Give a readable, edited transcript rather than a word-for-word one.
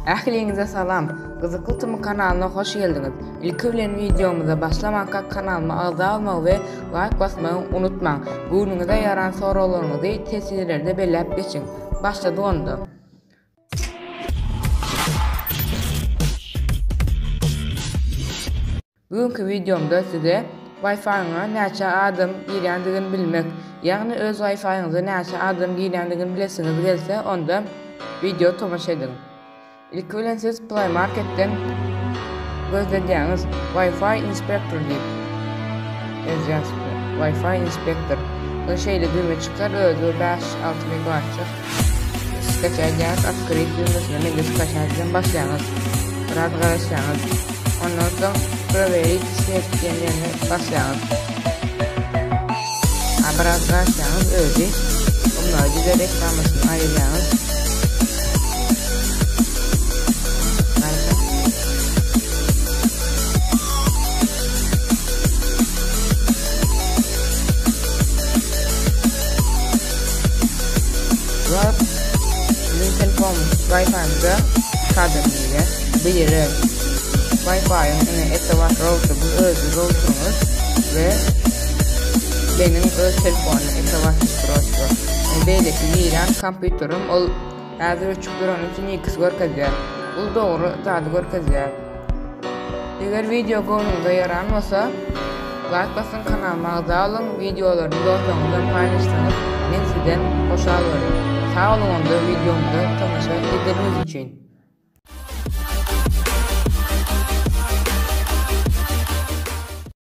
Ähliňize salam! Gyzykly Tm kanalyna hoş geldiňiz! Ilki bilen wideomyza başlamanka kanalyma agza bolmagy we laýk basmagy unutmaň! Göwnüňize ýaran soraglaryňyzy teswirlerde belläp geçiň! Başladyk onda! Bu günki wideomda size Wi-Fi-ňa näçe adam girýändigini bilmek, ýagny öz Wi-Fi-ňyza näçe adam girýändigini bilesiňiz gelse, onda wideo tomaşa ediň. Ilki bilen siz Play Marketden gözledýäňiz Wi-Fi Inspector diýip. Ýazýas Wi-Fi Inspector. Soň şeýle düwme çykar, özi bir 5-6 megabaytjyk. Skaçat edýäňiz, Otkryt düwmesine mende skaçat bilen basýaňyz. Biraz garaşýaňyz. Ondan soň Prowerit set diýen ýerine basýaňyz. Ha biraz garaşýaňyz özi. Ondan güzel reklamasyny aýyrýaňyz. Web biziň telefon Wi-Fi-mize kadr diýýär. Biri Wi-Fi-iň ine Ethernet router bu öz routeriňiz we meniň öz telefonym Ethernet ustrojstwo. Yani beýleki girýän kompýuterim ol häzir öçük durany üçin X görkezýär. Bu dogry zady görkezýär. Eger wideo göwnüňize ýaran bolsa, laýk basyň kanalyma agza boluň, wideolarymy dostlaryňyz bilen paýlaşsaňyz men sizden hoşal bolaryn. Sag boluň onda wideomyza tomaşa edeniňiz üçin.